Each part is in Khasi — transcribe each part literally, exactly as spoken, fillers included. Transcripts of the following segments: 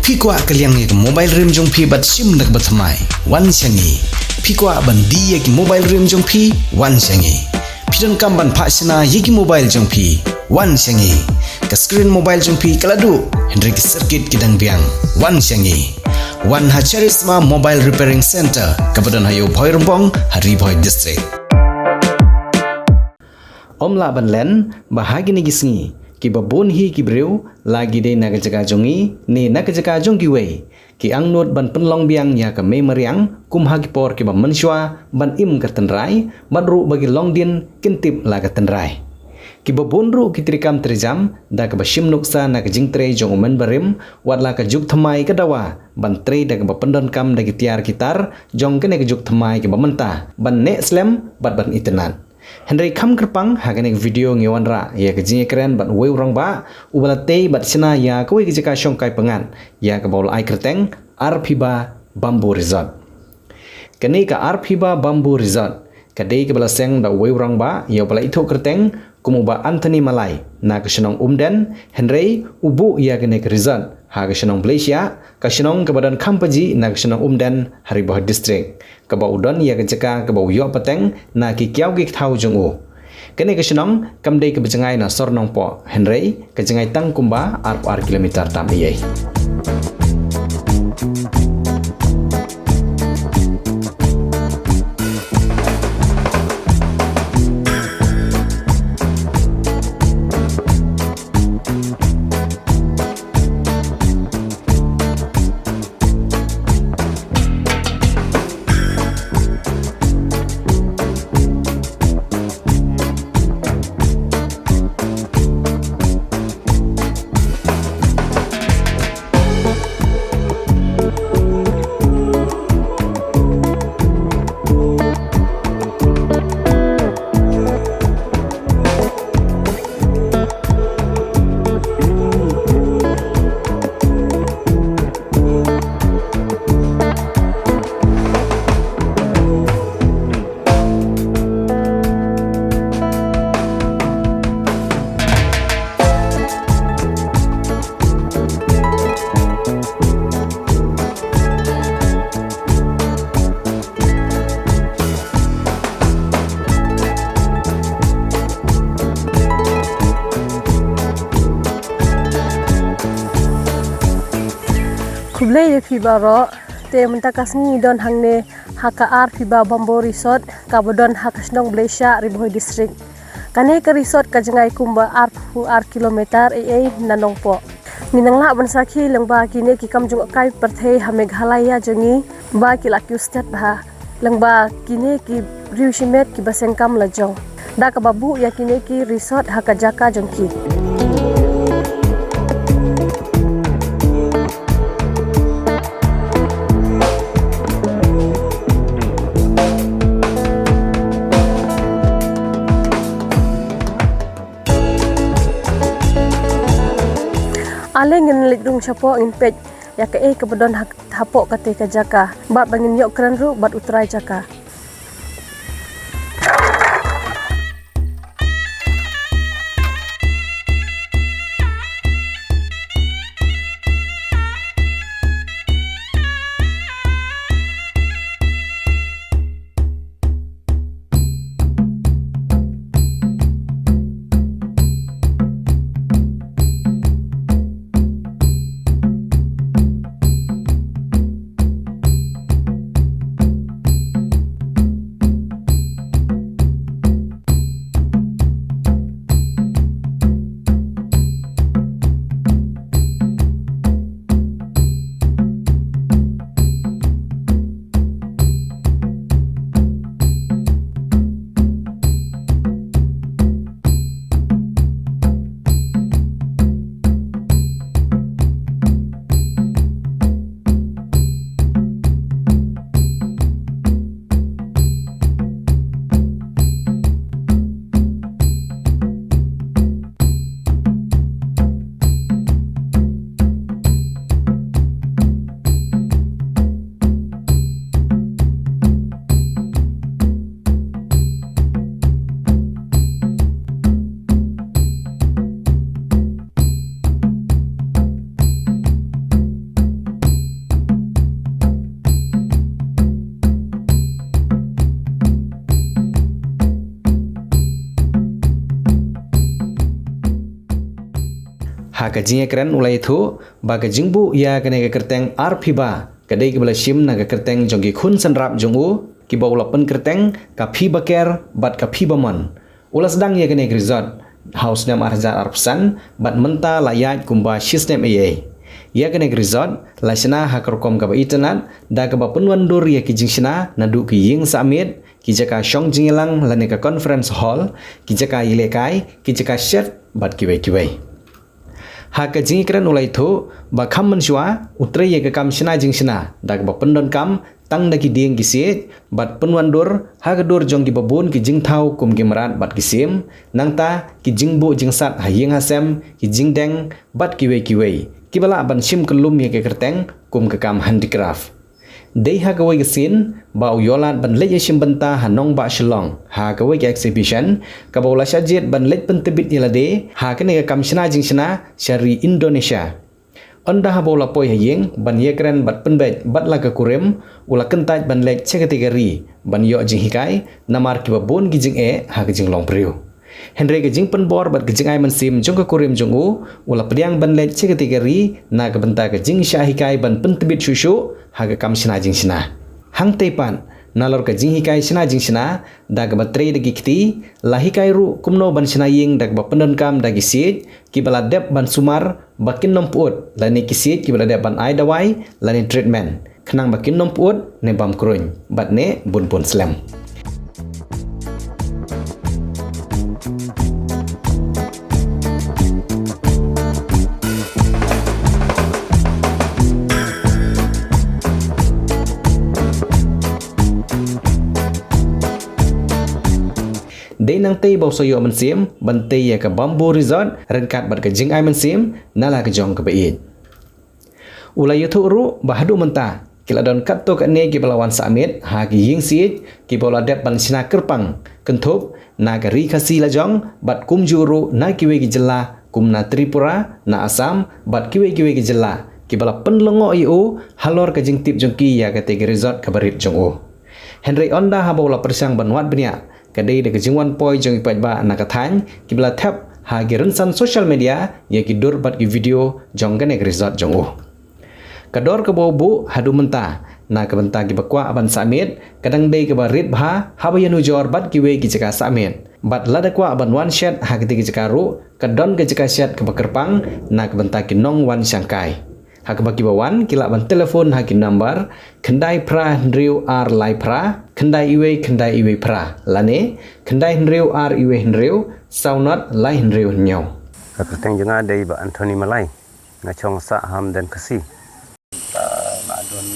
Phi kwah ka liang ïa ka mobile rim jong phi bad shim da kaba thymmai? Wan sha ngi. Phi kwah ban die ïa ki mobile rim jong phi? Wan sha ngi. Phi donkam ban phah shna ïa ki mobile jong phi? Wan sha ngi. Ka screen mobile jong phi ka la duh, hynrei ki circuit ki dang biang. Wan sha ngi. Wan ha Charisma Mobile Repairing Center, kaba don ha Ïewbhoi Rymbong, ha Ri Bhoi District. Ym lah ban len ba ha kine ki sngi, kiba bun hi ki briew, la ki dei na ka jaka jong ngi ne na ka jaka jong kiwei, ki angnud ban pynlong biang ïa ka mei mariang kum ha ki por kiba mynshuwa ban im ka tynrai, bad ruh ba ki longdien kin tip la ka tynrai. Kiba bun ruh ki treikam treijam da kaba shim nuksa na ka jingtrei jong u mynbarim, wat la ka juk thymmai ka dawa ban trei da kaba pyndonkam da ki tiar ki tar jong kane ka juk thymmai kaba mynta, ban neh slem bad ban itynnad. Hynrei kham kyrpang, ha kane ka video ngi wanrah ïa ka jingïakren bad uwei u rangbah uba la tei bad shna ïa kawei ka jaka shongkai pyngngad ïa kaba u la ai kyrteng Arphiba Bamboo Resort. Kane ka Arphiba Bamboo Resort ka dei kaba la seng da uwei u rangbah ïa uba la ithuh kyrteng kum u Bah Anthony Malai na ka shnong Umden, hynrei u buh ïa kane ka resort ha ka shnong Bleishiah, ka shnong kaba don kham pajih na ka shnong Umden ha Ri Bhoi District, kaba u don ïa ka jaka kaba u ïoh pateng na ki kiaw ki kthaw jong u. Kane ka shnong kam dei kaba jngai na sor Nongpoh, hynrei ka jngai tang kumba arphew ar kilometer tam eiei. Khublei ïa phi baroh, te mynta ka sngi ngi don hangne ha ka Arphiba Bamboo Resort, kaba don ha ka shnong Bleishiah, Ri Bhoi District. Kane ka resort ka jngai kumba arphew ar kilometer eiei na Nongpoh. Ngin nang lah ban sakhi lyngba kine ki kam jngohkai pyrthei ha Meghalaya jong ngi, ba ki la kiew stet bha lyngba kine ki riew shimet kiba seng kam lajong, da kaba buh ïa kine ki resort ha ka jaka jong ki. Ale ngin leit rung shapoh, ngin peit ïa kaei kaba don ha, hapoh kata ka jaka, bad ba ngin ïoh kren ruh bad u trai jaka. Ka jingïakren u la ïathuh ba ka jingbuh ïa kane ka kyrteng Arphiba ka dei kaba la shim na ka kyrteng jong ki khun synrap jong u, kiba u la pynkyrteng ka Phi Baker bad ka Phi Bamon. U la sdang ïa kane ka resort ha u snem ar hajar arphew san, bad mynta la ïaid kumba shisnem eiei. Ïa kane ka resort la shna ha ka rukom kaba itynnad, da kaba pynwandur ïa ki jingshna naduh ki ïing sahmiet, ki jaka shong jingïalang lane ka conference hall, ki jaka ïalehkai, ki jaka shet bad kiwei kiwei. Ha ka jingïakren u la ïathuh ba kham mynshuwa u trei ïa ka kam shna jingshna da kaba pyndonkam tang da ki dieng ki siej bad pynwandur ha ka dur jong kiba bun ki jingthaw kum ki mrad bad ki sim, nangta ki jingbuh jingsat ha ïing ha sem, ki jingdeng bad kiwei kiwei, kiba lah ban shim kyllum ïa ka kyrteng kum ka kam handicraft. Dei ha kawei ka sien ba u ïoh lad ban leit ïashim bynta ha nongbah Shillong ha kawei ka exhibition kaba u la shah jied ban leit pyntbit ïa lade ha kane ka kam shna jingshna sha ri Indonesia. Ynda haba u la poi ha ïing ban ïakren bad pynbeit bad la ka kurim, u la kyntait ban leit sha katei ka ri ban ïoh jinghikai, namar kiba bun ki jingeh ha ka jinglong briew. Hynrei ka jingpynbor bad ka jingai mynsiem jong ka kurim jong u, u la pdiang ban leit sha katei ka ri na ka bynta ka jingshah hikai ban pyntbit shuh shuh ha ka kam shna jingshna. Hangtei pat, nalor ka jinghikai shna jingshna da kaba trei da ki kti, la hikai ruh kumno ban shna ïing da kaba pyndonkam da ki siej kiba la dep ban sumar ba kin nym pyut, lane ki siej kiba la dep ban ai dawai lane treatment, khnang ba kin nym pyut ne bam kruiñ bad ne bun bun slem. Dei nangtei ba u sa ïoh mynsiem ban tei ïa ka Bamboo Resort ryngkat bad ka jingai mynsiem na la ka jong kaba ïeit. U la ïathuh ruh ba haduh mynta ki la don katto katne kiba la wan sahmiet ha ki ïing siej kiba u la dep ban shna kyrpang, kynthup na ka ri Khasi la jong bad kumjuh ruh na kiwei ki jylla kum na Tripura, na Assam bad kiwei kiwei ki jylla, kiba la pynlyngngoh ïa u halor ka jingtip jong ki ïa katei ka resort kaba rit jong u. Hynrei ynda haba u la pyrshang ban wad bniah, ka dei da ka jingwan poi jong ki paidbah na ka thaiñ kiba la thep ha ki rynsan social media ïa ki dur bad ki video jong kane ka resort jong u. Ka dor kaba u buh haduh mynta na ka bynta kiba kwah ban sahmiet ka dang dei kaba rit bha haba ïanujor bad kiwei ki jaka sahmiet. Bad lada kwah ban wan shet ha katei ka jaka ruh, ka don ka jaka shet kaba kyrpang na ka bynta ki nongwan shangkai. Ha kaba kiba wan ki lah ban telephone ha ki number khyndai phra hynriew ar lai phra khyndai iwei khyndai iwei phra lane khyndai hynriew ar iwei hynriew saw nod lai hynriew hynñiew. Ka kyrteng jong nga dei Bah Anthony Malai. Nga shong sah ha Umden, Khasi. Nga don,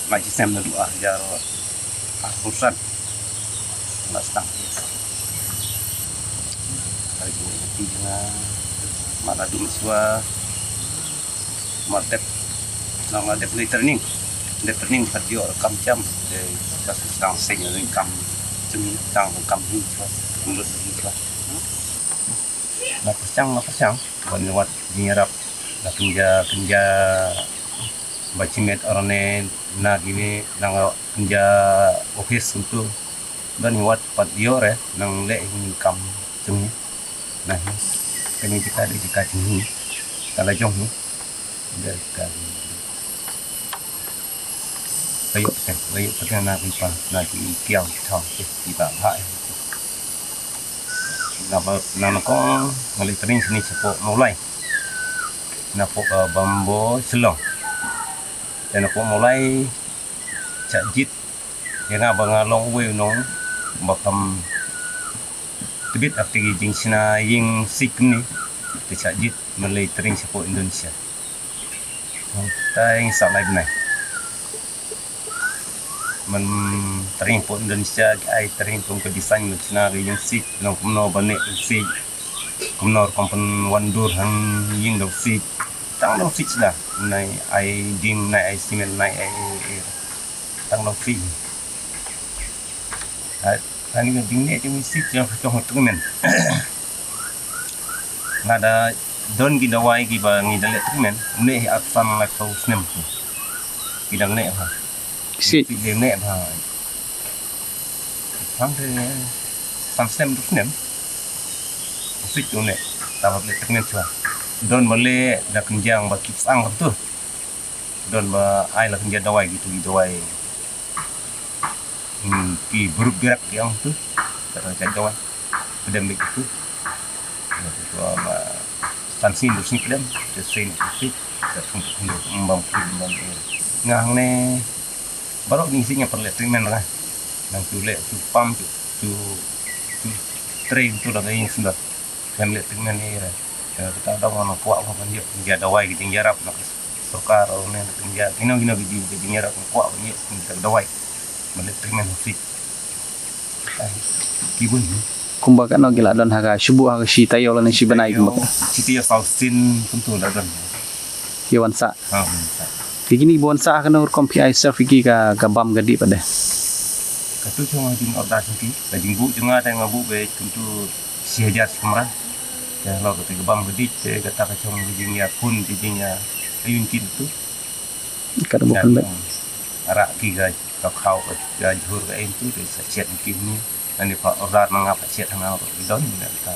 nga shisnem naduh ar hajar arphew san. Nga sdang. Ai, ko ti nga, ma la dum swa, ma dep, na ma dep lei training, dep training pat ïoh kam jam, de ka sdang seng ni kam, jing tang kam ni swa, kam lut ni swa. Na pyrshang, na pyrshang ban wat jingïarap, na kynja, kynja ba chimet arane, na kine, na kynja office tu. Don wat pat ïoh re nang leh hi kam jong hi. Na hi kane jaka dei jaka jong hi. Ka la jong hi. Dei ka ka ïoh te, ka ïoh te na ki pa, na ki kiaw ki thaw ki, ki ba bha. Na ba, na na ko nga leh training sini shapoh Mawlai. Na poh, eh, Bamboo Shillong. Te na poh Mawlai chah jied ïa nga ba nga long uwei u nong ba kham tbit ha ki jingshna ïing siej kumne. Te chah jied man lei training shapoh Indonesia. Tai ngi sah lai bnai. Man training poh Indonesia ki ai training kum ka design, man shna ka ïing siej, long kumno ba neh ka siej, kumno rukom pynwan dur hang ïing dong siej. Tang dong siej sda. Nai ai dieng, nai ai simen, nai ai, ai, ai. Tang dong siej. Ai, ani ka dieng neh dieng siej jong ka jong treatment. Nga da don ki dawai kiba ngi da leh treatment, u neh hi ar san lai phew snem. Ki dang neh ha. Siej. Ki dang neh ha. Sang te san snem, dua snem. Siej u neh, ta ba leh treatment shuwa. Don ba leh la kynjang ba ki psang kumtu. Don ba ai la kynjang dawai kitu ki dawai. Hmm, ki burup birak ki ong tu. Kata ka dawai. Pdem bik tu. Ïa tu ma san sien tu sien pdem. Tu sien tu sien. Ka thung tu thung tu bam kri bam. Nga hangne baroh ni sien nga pynleh treatment nga. Nang tu leh tu pam tu tu tu train tu la ka ïing sendar. Khlem leh treatment ïa ira. Ka kata dang nang kwah ban ïoh ïa dawai ki jingïarap na ka sorkar ne ka jingïarap kino kino ki jing ki jingïarap nang kwah ban ïoh ïa ka dawai. Ban leh treatment hapsi. Ai, ki bun ni. Kumba katno ki la don ha ka shu buh ha ka shi taïew lane shi bnai kumba. Shi taïew saw sien kumtu la don. Ki wan sah. Ha, wan sah. Te kine ki ba wan sah ha kano rukom phi ai sha ki ka ka bam ka dih pat de. Katu jong nga jing order jong ki. Ka jingbuh jong nga te nga buh beit kumtu shi hajar shi kamra. Te halor kata ka bam ka dih te kata ka jong ka jingïakhun te jingïa ayun kin tu. Ka dang buh kan beit. Arak ki ka ka khaw ka ka jhur ka em tu te sa chet ki ni. Ani pa order na nga pa chet nga ki don ni ka.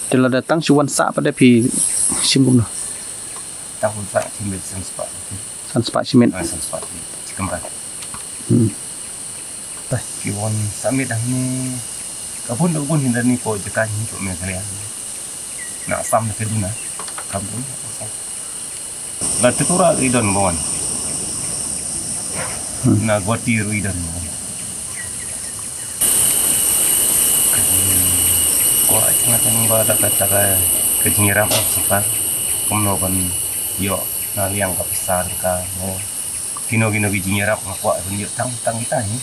Te lada tang shu wan sah pat de phi shim kumno? Tang wan sah shim beit san spah. San spah shi miet. Ah, san spah shi kamra. Hmm. Tah, ki wan sah miet hangne. Ka bun ka bun hynda ni ko jaka ni ko Meghalaya. Na Assam na ka duna. Kam duna Assam. Na Tripura ruh i don ba wan. Hmm. Na Guwahati ruh i don ba wan. Ko ai nga tang ba da ka ta ka ka jingïarap ka sorkar. Kumno ban ïoh na liang ka pisa ka mo. Kino kino ki jingïarap nga kwah ban ïoh tang tang kita ni.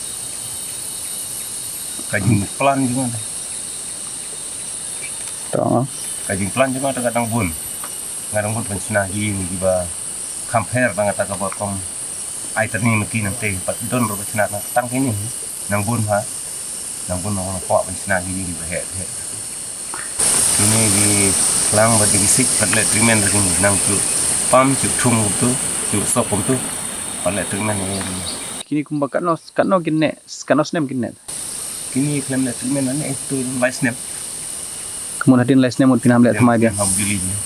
Ka jingplan jong nga. To. Ka jingplan jong nga te ka dang bun. Nga dang bun ban shna ki ïing kiba kham pher na kata ka bor kum ai training ma ki nangtei pat don ruh ba shna tang kine. Nang bun ha. Nang bun nang kwah ban shna ki ïing kiba heh heh. Kine ki klang bad ki sik pat leh treatment ruh kine nang shu pam shu thung kumtu shu sop kumtu pat leh treatment ïa kine. Kine kumba katno katno kin neh katno snem kin neh? Kine khlem leh treatment lane tu lai snem. Ka mut hadien lai snem mut phin hap leh thymmai biang. Hap juli biang.